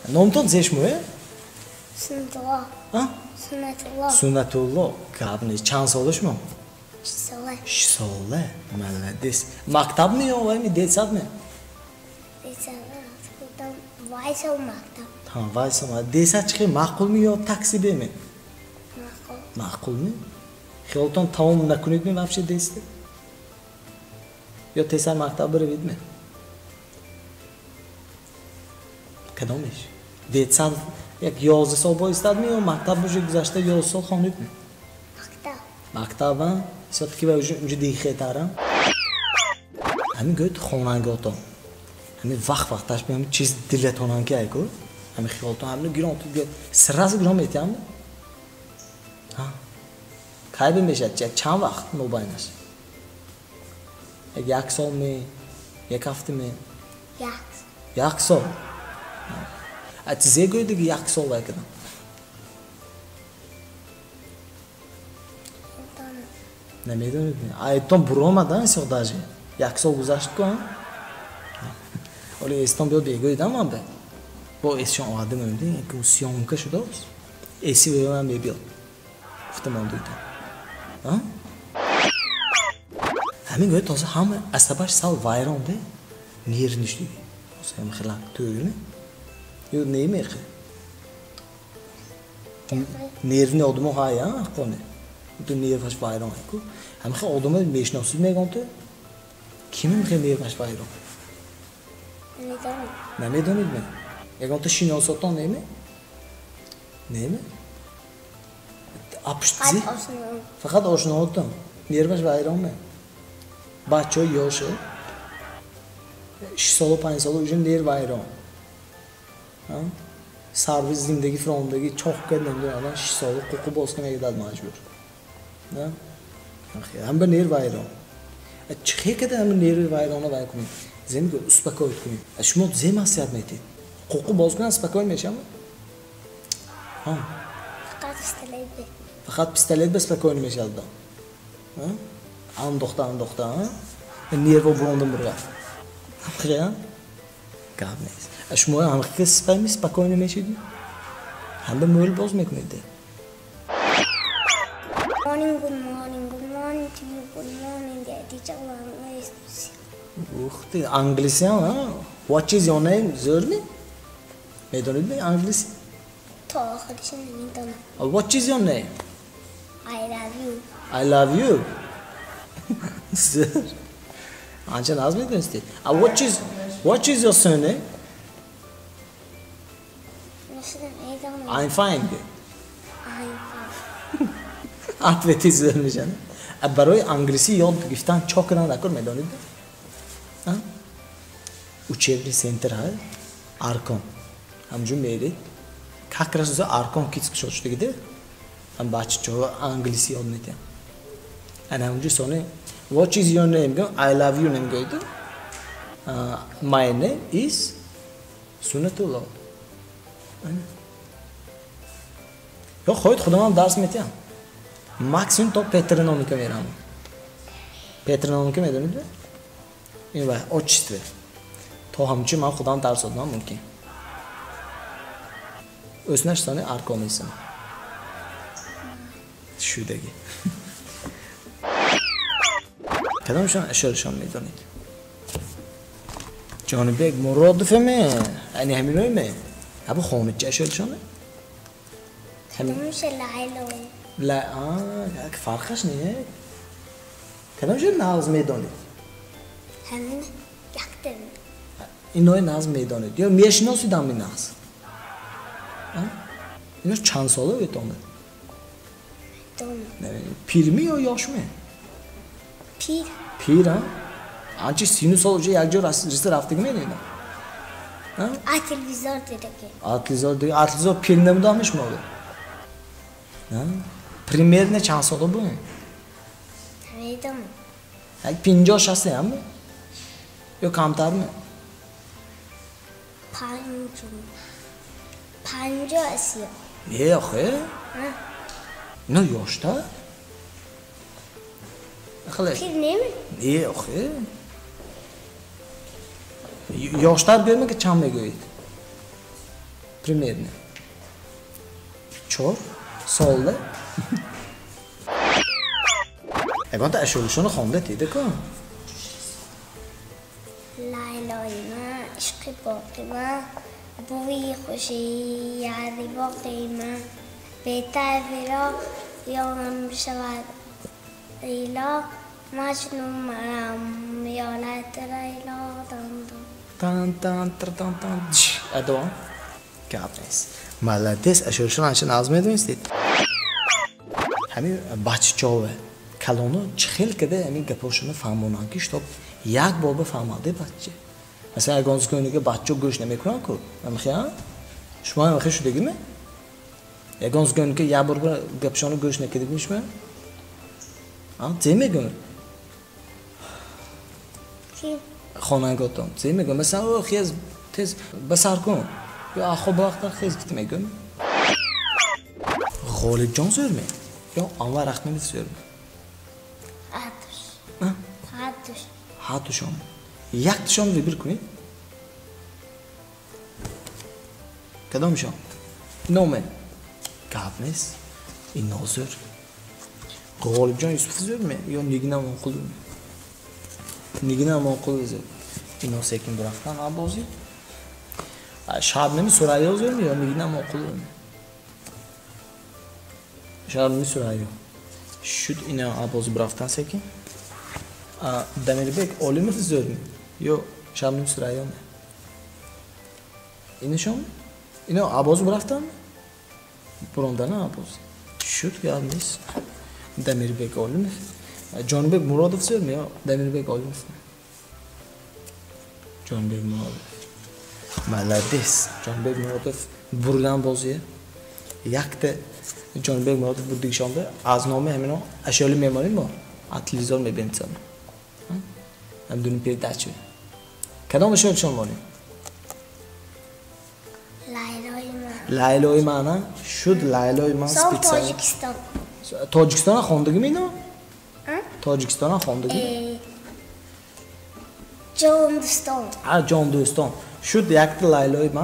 Номтон зешмӯе? Сунатулло. Сунатулло. Сунатулло. Гап нест. Чанд сола шумо? 6 сола. 6 сола. Молодец. Мактаб ме ё вайми детсад ме? Вай сол мактаб. Ҳа, вай сол. Детсад чӣ хел, маъқул ми ё такси беме? Маъқул. Маъқул ми? Хиёлтон тамом накунед ми вообще детство? Ё тезтар мактаб биравед ми? Кадомеш? Детсад як 11 сол боистад ми ё мактаб уже гузашта 11 сол хонед ми? Мактаб. Мактаб, а? Всё-таки ва уже дихетара. Ҳамин гӯед, хонангиҳотон. Ҳамин вақт вақташ ҳамин чиз дилатонан ки айку. Ҳамин хиёлтон ҳамин гирон ту гӯед, сразу гирон метиҳам? Ҳа? Кай бимешад? Чанд вақт мобайнаш? Як сол ме? Як ҳафта ме? Як. Як сол. А чизе гӯед диги як сол вай кардам? Намедонед? Айтон буромада исоқ даже. Як сол гузашт ку, а? Оли эстон биёд бегӯедам ман бе. Бо эсшон оварда мемдин, ки съёмка шудааст. Эси ман мебиёд. Гуфта мондуйтам. А? Ҳамин гӯед тоза ҳама асабаш сал вайрон де. Нервниш диги. Ҳам хелак тӯйми? Ё немехе? Нервни одамо ҳай, а, ҳаққоне. Ту нерваш вайрон ку. Ҳамин хел одамо мешиносид мегон ту? Ким хел нерваш вайрон? Намедонам. Намедонед ме? Ягон ту шиносотон неме? Неме? Апушт зи? Фақат ошноам. Фақат ошноотон. Нерваш вайрон ме? Бачаҳои ёше 6 сола, 5 сола уже нерв вайрон. Сарви зиндагӣ фиромдагӣ чоқ кард, намедонам, адам 6 сола қуқу боз ка мегардад маҷбур. Ҳам ба нерв вайрон. Чӣ хел карда ҳама нерви вайрона вай кунем? Зе мегӯ успокоить кунем. Шумо зе маслиҳат метиҳед? Қуқу боз кунам спокойно мешавам? Фақат пистолет бе. Фақат пистолет бе спокойно мешавад одам. Андохта, андохта, нерво бурондам бургад. Ҳамхел? Гап нест. Шумо ҳамхел спокойно мешидед? Ҳам ба мӯл боз мекунед? Morning, good morning, good morning to you, good morning, dear teacher. Ух ты, англисиам, а? What is your name? Зӯрми? Медонед ми англиси? То охириши намедонам. What is your name? I love you. I love you. Зӯр. Анча наз медонистед. What is your surname? Намедонам. I'm fine. I'm fine. Ответи зӯр мешавад. Барои англисӣ ёд гирифтан чо кардан даркор, медонед? Учебный центр ҳа, Аркон. Ҳамҷо меред. Как раз Аркон Kids кушод шудагиде. Ҳам бачаҳо англисӣ ёд медиҳанд. Ана ҳамҷо сони "What is your name?" гӯям, "I love you" намегӯяд. "My name is Сунатулло." Ё хоҳед, худамам дарс метиҳам. Максимум то патрономика мерам. Патрономика медонед? Ин ва отчество. То ҳамчун ман худам дарс додам мумкин. O'sinash soni Аркон ismi. Шудаги. Кадомшон ашёршон медонед? Ҷонибек Муродов ме? Ани ҳаминои ме? Абу хонича ашёршоне? Кадомша Лайло. Ла, а, фарқаш не? Кадомшон нағз медонед? Ҳамин якта. Инои нағз медонед ё мешиносид ҳамин нағз? Ино чанд сола метонад? Пирми ё ёшми? Пир. Пир, а? Анчи сину сол уже якҷо риста рафтагӣ медида? А телевизор дидаги. А телевизор дидаги. А телевизор пир намудам шумо? Примерно чанд сола буд? Намедонам. Як 50-60 ам? Ё камтар ми? 50. 50 30. Не, охе? Ино ёшта? Хеле. Пир неми? Не, охе. Ёштар гӯем ки чанд мегӯед? Примерно. 4 солда. Ягонта ашулашонро хонда дида-ку? Лайлои ман, ишқи боқи ман, бӯи хуши яри боқи ман, бетарвиро ёрам бишавад Лайло, Маҷнун марам ёлат Лайло дандон. Тан тан тр тан тан. Адо. Гап нест. Молодец, ашулашон анча нағз медонистед. Ҳамин бачачове калоно чӣ хел када ҳамин гапошоно фаҳмонанд, ки чтоб як бор бифаҳмад бача. Масалан, ягон згонига бачаҳо гӯш намекунанд ку. Амхия? Шумо амхия шудагиме? Ягон згонига як бор гапшоно гӯш накардагими шумо? А, зе мегӯям? Ки? Хонанготон. Зе мегӯям? Масалан, о, хез тез ба сар кун. Ё ахо ба вақта хез гит мегӯям. Ғолибҷон зӯрме? Ё Анвар Аҳмедов зӯрме? Ҳардуш. Ҳардуш. Ҳардушон. Якташон выбор кунед. Кадомшон? Номе? Гап нест. Ино зӯр. Ғолибҷон Юсуф зӯрме ё Нигина Амонқуловме? Нигина Амонқулова зӯр. Ино секин бурафтан абозӣ. Шабнами Сурайё зӯрме ё Нигина Амонқуловме? Шабнами Сурайё. Шуд ина абозӣ бурафтан секин. Дамирбек Олимов зӯрме ё Шабнами Сурайёме? Инашон? Ино абозӣ бурафтанме? Буромдана абозӣ. Шуд гап нест. Дамирбек Олимов. Ҷонибек Муродов зӯрме ё Дамирбек Олимов? Ҷонибек Муродов. Молодец. Ҷонибек Муродов бурдан бозие. Якта Ҷонибек Муродов бурдигишонда аз номи ҳамино ашёли мемонем мо. Аз телевизор мебинем цана. Ҳамдуни передача. Кадом ашёлшон монем? Лайлои ман. Лайлои ман, а? Шуд Лайлои ман Сон специально. Тоҷикистон. Тоҷикистона хондагими ино? А? Тоҷикистона хондагими? Ҷондӯстон. А, ҷондӯстон. Шуд якта Лайлои ман.